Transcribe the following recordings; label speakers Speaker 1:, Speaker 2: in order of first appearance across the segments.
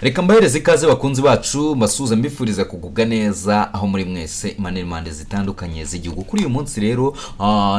Speaker 1: Reka mbahereze ikaze, bakunzi bacu, mbasuhuze, mbifuriza kugubwa neza aho muri mwese, impande n'impande zitandukanye z'igihugu. Kuri uyu munsi rero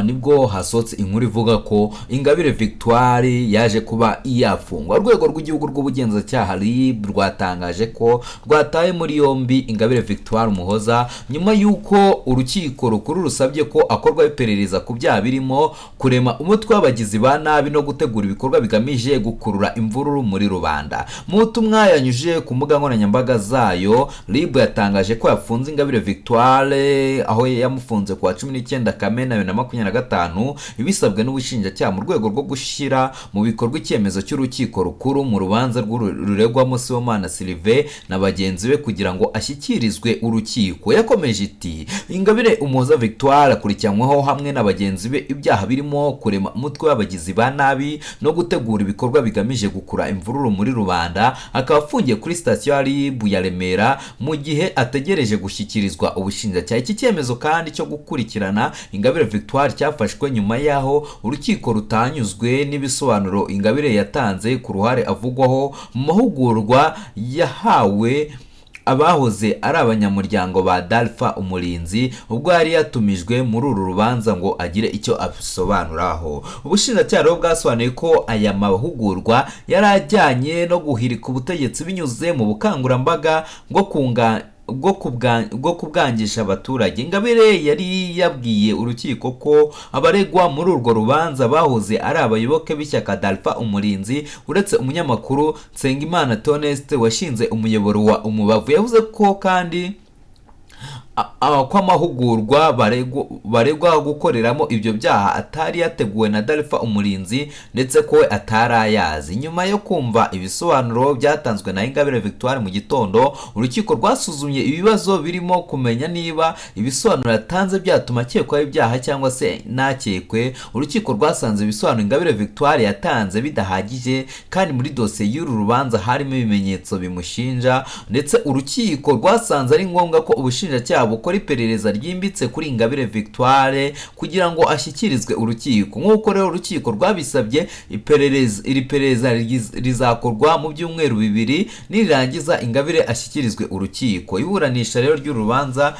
Speaker 1: nibwo hasohotse inkuru ivuga ko Ingabire Victoire yaje kuba yafungwa. Urwego rw'Igihugu rw'Ubugenzacyaha, RIB, rwatangaje ko rwataye muri yombi Ingabire Victoire Umuhoza nyuma y'uko Urukiko Rukuru rusabye ko akorwaho iperereza ku byaha birimo kurema umutwe w'abagizi ba nabi no gutegura ibikorwa bigamije gukurura imvururu muri rubanda. Mu butumwa yanyujije ku mbuga nkoranyambaga zayo, RIB yatangaje ko yafunze Ingabire Victoire, aho yamufunze ku wa 19 Kamena 2025, ibisabwe n'ubushinjacyaha mu rwego rwo gushyira mu bikorwa icyemezo cy'Urukiko Rukuru mu rubanza ruregwamo Sibomana Sylvain na bagenzi be kugira ngo ashyikirizwe urukiko. Yakomeje iti: "Ingabire Umuhoza Victoire akurikiranyweho hamwe na bagenzi be ibyaha birimo kurema umutwe w'abagizi ba nabi no gutegura ibikorwa bigamije gukurura imvururu muri rubanda, akaba afungiye kuri sitasiyo ya RIB ya Remera mu gihe ategereje gushyikirizwa ubushinjacyaha." Iki cyemezo kandi cyo gukurikirana Ingabire Victoire cyafashwe nyuma y'aho urukiko rutanyuzwe n'ibisobanuro Ingabire yatanze ku ruhare avugwaho mu mahugurwa yahawe abahoze ari abanyamuryango ba Dalfa Umurinzi, ubwo yari yatumijwe muri uru rubanza ngo agire icyo abisobanuraho. Ubushinjacyaha rero bwasobanuye ko aya mahugurwa yari ajyanye no guhirika ubutegetsi binyuze mu bukangurambaga bwo kubwangisha abaturage. Ingabire yari yabwiye urukiko ko abaregwa muri urwo rubanza bahoze ari abayoboke b'ishyaka Dalfa Umurinzi, uretse umunyamakuru Nsengimana Theoneste washinze umuyoboro wa Umubavu. Yavuze ko kandi ko amahugurwa baregwa gukoreramo ibyo byaha atari yateguwe na Dalfa Umurinzi, ndetse ko we atari ayazi. Nyuma yo kumva ibisobanuro byatanzwe na Ingabire Victoire mu gitondo, urukiko rwasuzumye ibibazo birimo kumenya niba ibisobanuro yatanze byatuma akekwaho ibyaha cyangwa se ntakekwe. Urukiko rwasanze ibisobanuro Ingabire Victoire yatanze bidahagije, kandi muri dosiye y'uru rubanza harimo ibimenyetso bimushinja, ndetse urukiko rwasanze ari ngombwa ko ubushinjacyaha bukora iperereza ryimbitse kuri Ingabire Victoire kugira ngo ashyikirizwe urukiko. Nk'uko rero urukiko rwabisabye, iri perereza rizakorwa mu byumweru 2, nirirangiza Ingabire ashyikirizwe urukiko. Iburanisha rero ry'urubanza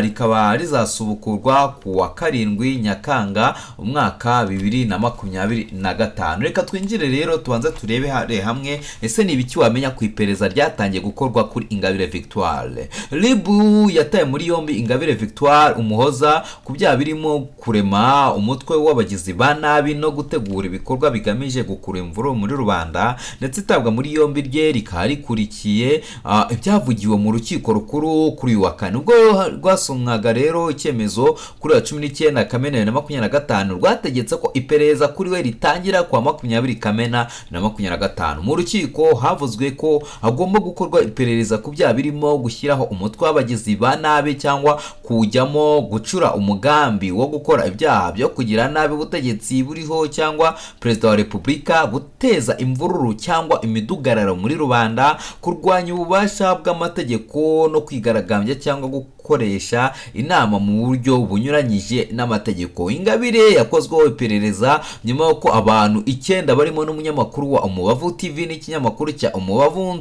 Speaker 1: rikaba rizasubukurwa ku wa 7 Nyakanga umwaka 2025. Reka twinjire rero, tubanze turebe hamwe ese ni ibiki wamenya ku iperereza ryatangiye gukorwa kuri Ingabire Victoire. RIB yataye muri yombi Ingabire Victoire Umuhoza ku byaha birimo kurema umutwe w'abagizi ba nabi no gutegura ibikorwa bigamije gukurura imvururu muri rubanda, ndetse itabwa muri yombi rye rikaba rikurikiye ibyavugiwe mu Rukiko Rukuru kuri uyu wa kane. Ubwo rwasomwaga rero icyemezo kuri wa 19 Kamena 2025, rwategetse ko iperereza kuri we ritangira kuwa 20 Kamena 2025. Mu rukiko havuzwe ko hagomba gukorwa iperereza ku byaha birimo gushyiraho umutwe w'abagizi ba nabi cyangwa kuwujyamo, gucura umugambi wo gukora ibyaha byo kugira nabi ubutegetsi buriho cyangwa Perezida wa Repubulika, guteza imvururu cyangwa imidugararo muri rubanda, kurwanya ububasha bw'amategeko no kwigaragambya cyangwa gukoresha inama mu buryo bunyuranyije n'amategeko. Ingabire yakozweho iperereza nyuma y'uko abantu icyenda barimo n'umunyamakuru wa Umubavu TV n'ikinyamakuru cya Umubavu,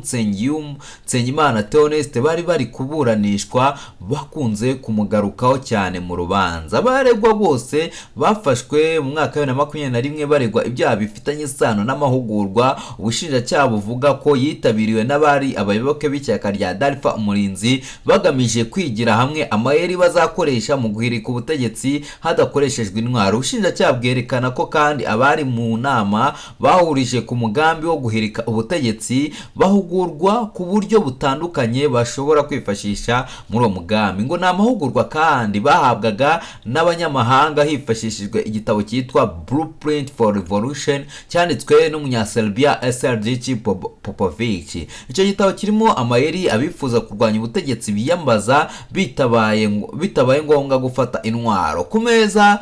Speaker 1: Nsengimana Theoneste, bari kuburanishwa bakunze kumugarukaho cyane mu rubanza. Abaregwa bose bafashwe mu mwaka wa 2021 baregwa ibyaha bifitanye isano n'amahugurwa ubushinjacyaha buvuga ko yitabiriwe n'abari abayoboke b'ishyaka rya Dalfa Umurinzi, bagamije kwigira hamwe amayeri bazakoresha mu guhirika ubutegetsi hadakoreshejwe intwaro. Ubushinjacyaha bwerekana ko kandi abari mu nama bahurije ku mugambi wo guhirika ubutegetsi bahugurwa ku buryo butandukanye bashobora kwifashisha muri uwo mugambi. Ngo ni amahugurwa kandi bahabwaga n'abanyamahanga hifashishijwe igitabo cyitwa Blueprint for Revolution cyanditswe n'Umunyaserbia Srdjan Popovic. Icyo gitabo kirimo amayeri abifuza kurwanya ubutegetsi biyambaza bitabaye ngombwa gufata intwaro. Ku meza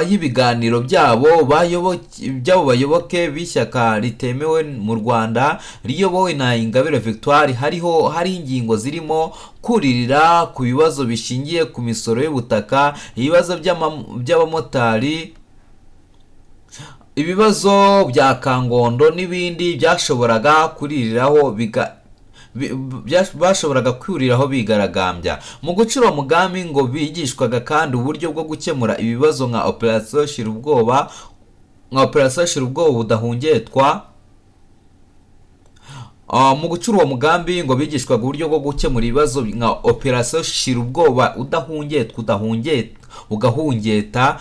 Speaker 1: y'ibiganiro byabo bayoboke b'ishyaka ritemewe mu Rwanda riyobowe na Ingabire Victoire, hariho ingingo zirimo kuririra ku bibazo bishingiye ku misoro y'ubutaka, ibibazo by'abamotari, ibibazo bya Kangondo n'ibindi byashoboraga kuririraho. bashoboraga kwuriraho bigaragambya. Mu gucura uwo mugambi ngo bigishwaga kandi uburyo bwo gukemura ibibazo nka operasiyo shira ubwoba, nka operasiyo shira ubwoba budahungetwa. Mu gucura uwo mugambi ngo bigishwaga uburyo bwo gukemura ibibazo nka operasiyo shira ubwoba udahungetwa, udahungeta ugahungeta,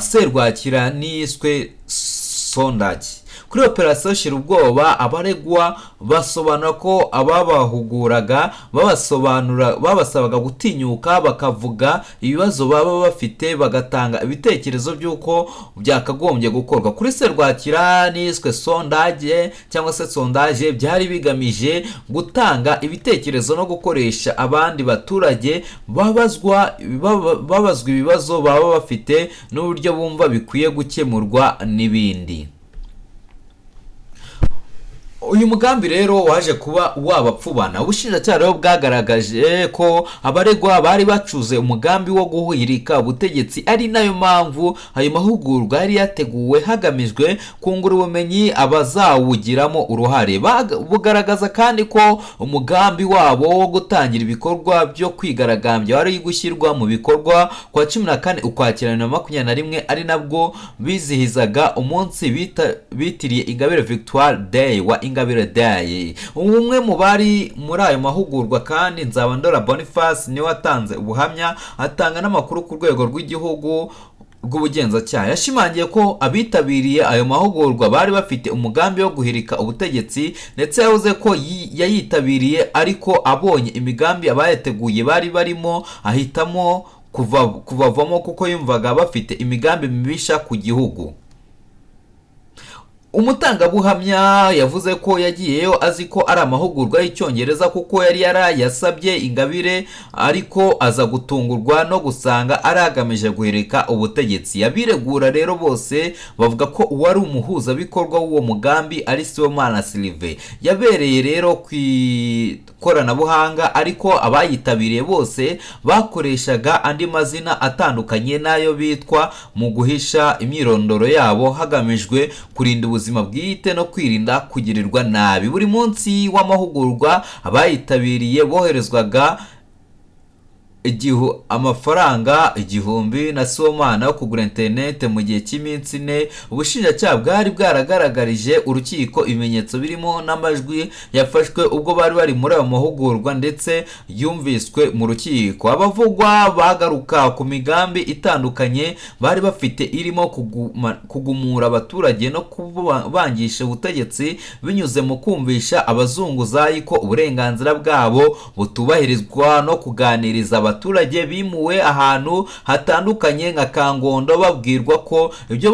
Speaker 1: serwakira n'iyiswe sondage. Kuri operasiyo shira ubwoba, abaregwa basobanura ko ababahuguraga babasobanura babasabaga gutinyuka bakavuga ibibazo baba bafite, bagatanga ibitekerezo by'uko byakagombye gukorwa. Kuri serwakira n'iyiswe sondage cyangwa se sondage, byari bigamije gutanga ibitekerezo no gukoresha abandi baturage babazwa ibibazo baba bafite n'uburyo bumva bikwiye gukemurwa n'ibindi. Uyu mugambi rero waje kuba wabapfubana. Ubushinjacyaha rero bwagaragaje ko abaregwa bari bacuze umugambi wo guhirika ubutegetsi, ari nayo mpamvu ayo mahugurwa yari yateguwe hagamijwe kungura ubumenyi abazawugiramo uruhare. Bugaragaza kandi ko umugambi wabo wo gutangira ibikorwa byo kwigaragambya wari gushyirwa mu bikorwa ku wa 14 Ukwakira 2021, ari nabwo bizihizaga umunsi bitiriye Ingabire Victoire Day, wa Ingabire Day. Umwe mu bari muri ayo mahugurwa kandi, Nzabandora Boniface, niwe watanze ubuhamya, atanga n'amakuru ku rwego rw'igihugu rw'ubugenzacyaha. Yashimangiye ko abitabiriye ayo mahugurwa bari bafite umugambi wo guhirika ubutegetsi, ndetse yavuze ko yayitabiriye ariko abonye imigambi abayateguye bari barimo ahitamo kubavamo kuko yumvaga bafite imigambi mibisha ku gihugu. Umutangabuhamya yavuze ko yagiyeyo azi ko ari amahugurwa y'icyongereza kuko yari yarayasabye Ingabire, ariko aza gutungurwa no gusanga ari agamije guhirika ubutegetsi. Abiregura rero bose bavuga ko uwari umuhuzabikorwa w'uwo mugambi ari Sibomana Sylvain. Yabereye rero ku ikoranabuhanga, ariko abayitabiriye bose bakoreshaga andi mazina atandukanye n'ayo bitwa mu guhisha imyirondoro yabo, hagamijwe kurinda ubuzima bwite no kwirinda kugirirwa nabi. Buri munsi w'amahugurwa abayitabiriye boherezwaga amafaranga 1000 na Sibomana yo kugura interinete mu gihe cy'iminsi 4. Ubushinjacyaha bwari bwaragaragarije urukiko ibimenyetso birimo n'amajwi yafashwe ubwo bari bari muri ayo mahugurwa ndetse yumviswe mu rukiko. Abavugwa bagaruka ku migambi itandukanye bari bafite, irimo kugumura abaturage no kubangisha ubutegetsi binyuze mu kumvisha abazunguzayi ko uburenganzira bwabo butubahirizwa, no kuganiriza abaturage bimuwe ahantu hatandukanye nka Kangondo babwirwa ko ibyo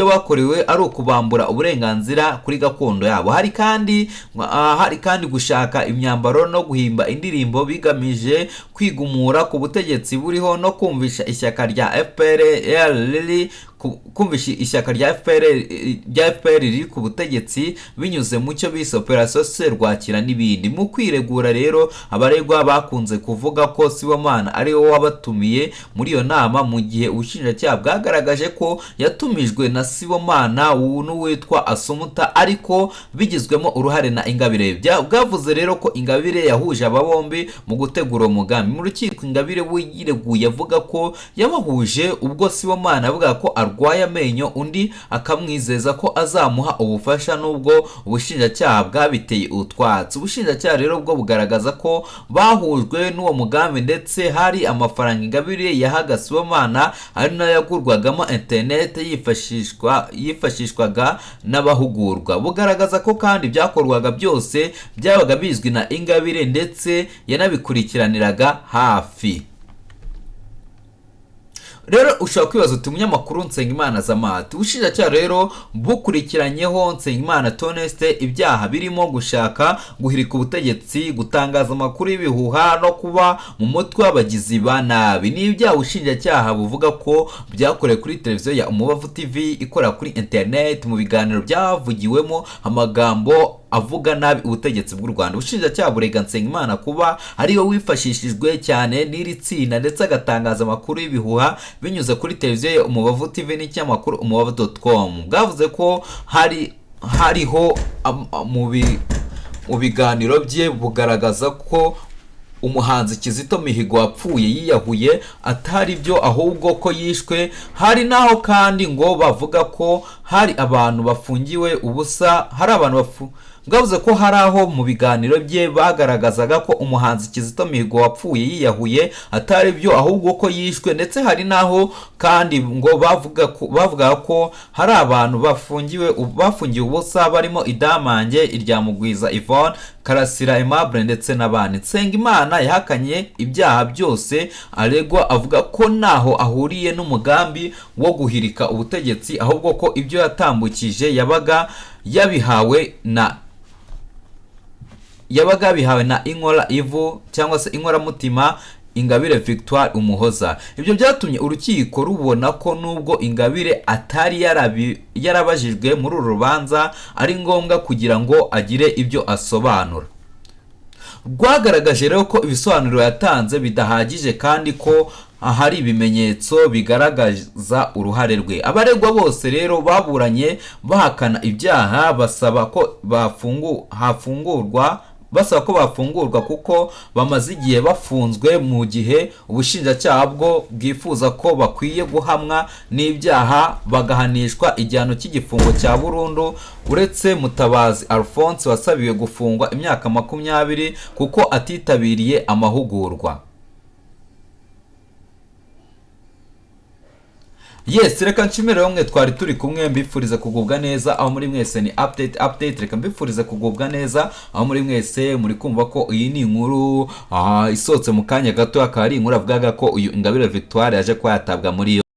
Speaker 1: bakorewe ari ukubambura uburenganzira kuri gakondo yabo. Hari kandi gushaka imyambaro no guhimba indirimbo bigamije kwigumura ku butegetsi buriho no kumvisha ishyaka rya FPR riri kumvisha ishyaka rya FPR riri ku butegetsi binyuze mu cyo bise operasiyo Serwakira n'ibindi. Mu kwiregura rero, abaregwa bakunze kuvuga ko Sibomana ari we wabatumiye muri iyo nama, mu gihe ubushinjacyaha bwagaragaje ko yatumijwe na Sibomana n'uwitwa Asumuta ariko bigizwemo uruhare na Ingabire. Bwavuze rero ko Ingabire yahuje aba bombi mu gutegura uwo mugambi. Mu rukiko, Ingabire we yireguye avuga ko yabahuje ubwo Sibomana avuga ko arwaye amenyo, undi akamwizeza ko azamuha ubufasha, nubwo ubushinjacyaha bwabiteye utwatsi. Ubushinjacyaha rero bwo bugaragaza ko bahujwe n'uwo mugambi, ndetse hari amafaranga Ingabire yahaga Sibomana ari nayo yagurwagamo interineti yifashishwaga n'abahugurwa. Bugaragaza ko kandi ibyakorwaga byose byabaga bizwi na Ingabire, ndetse yanabikurikiraniraga hafi. Rero ushobora kwibaza uti: "Umunyamakuru Nsengimana Zamati." Ubushinjacyaha rero bukurikiranyeho Nsengimana Theoneste ibyaha birimo gushaka guhirika ubutegetsi, gutangaza amakuru y'ibihuha no kuba mu mutwe w'abagizi ba nabi. Ni ibyaha ubushinjacyaha buvuga ko byakorewe kuri televiziyo ya Umubavu TV ikorera kuri interineti, mu biganiro byavugiwemo amagambo avuga nabi ubutegetsi bw'u Rwanda. Ubushinjacyaha burega Nsengimana kuba ariwe wifashishijwe cyane n'iri tsinda, ndetse agatangaza amakuru y'ibihuha binyuze kuri televiziyo ya Umubavu TV n'ikinyamakuru umubavu.com. Bwavuze ko hari hariho am- mu bi mu biganiro bye bugaragaza ko umuhanzi Kizito Mihigo wapfuye yiyahuye atari byo, ahubwo ko yishwe. Hari n'aho kandi ngo bavuga ko hari abantu bafungiwe ubusa, hari abantu bafu bwavuze ko hari aho mu biganiro bye bagaragazaga ko umuhanzi Kizito Mihigo wapfuye yiyahuye atari byo, ahubwo ko yishwe. Ndetse hari n'aho kandi ngo bavuga ko hari abantu bafungiwe ubusa, barimo Idamange Iryamugwiza Yvonne, Karasira Aimable ndetse n'abandi. Nsengimana yahakanye ibyaha byose aregwa, avuga ko ntaho ahuriye n'umugambi wo guhirika ubutegetsi, ahubwo ko ibyo yatambukije yabaga yabihawe na Inkora Ivu cyangwa se Inkoramutima Ingabire Victoire Umuhoza. Ibyo byatumye urukiko rubona ko nubwo Ingabire atari yarabajijwe muri uru rubanza, ari ngombwa kugira ngo agire ibyo asobanura. Rwagaragaje rero ko ibisobanuro yatanze bidahagije kandi ko hari ibimenyetso bigaragaza uruhare rwe. Abaregwa bose rero baburanye bahakana ibyaha, basaba ko bafungurwa kuko bamaze igihe bafunzwe, mu gihe ubushinjacyaha bwo bwifuza ko bakwiye guhamwa n'ibyaha bagahanishwa igihano cy'igifungo cya burundu, uretse Mutabazi Alphonse wasabiwe gufungwa imyaka 20 kuko atitabiriye amahugurwa. Yes, reka nshimire bamwe twari turi kumwe, mbifurize kugubwa neza aho muri mwese. Ni update update, reka mbifurize kugubwa neza aho muri mwese. Muri kumva ko iyi ni inkuru isohotse mu kanya gato, akaba ari inkuru avugaga ko uyu Ingabire Victoire yaje kuba yatabwa muri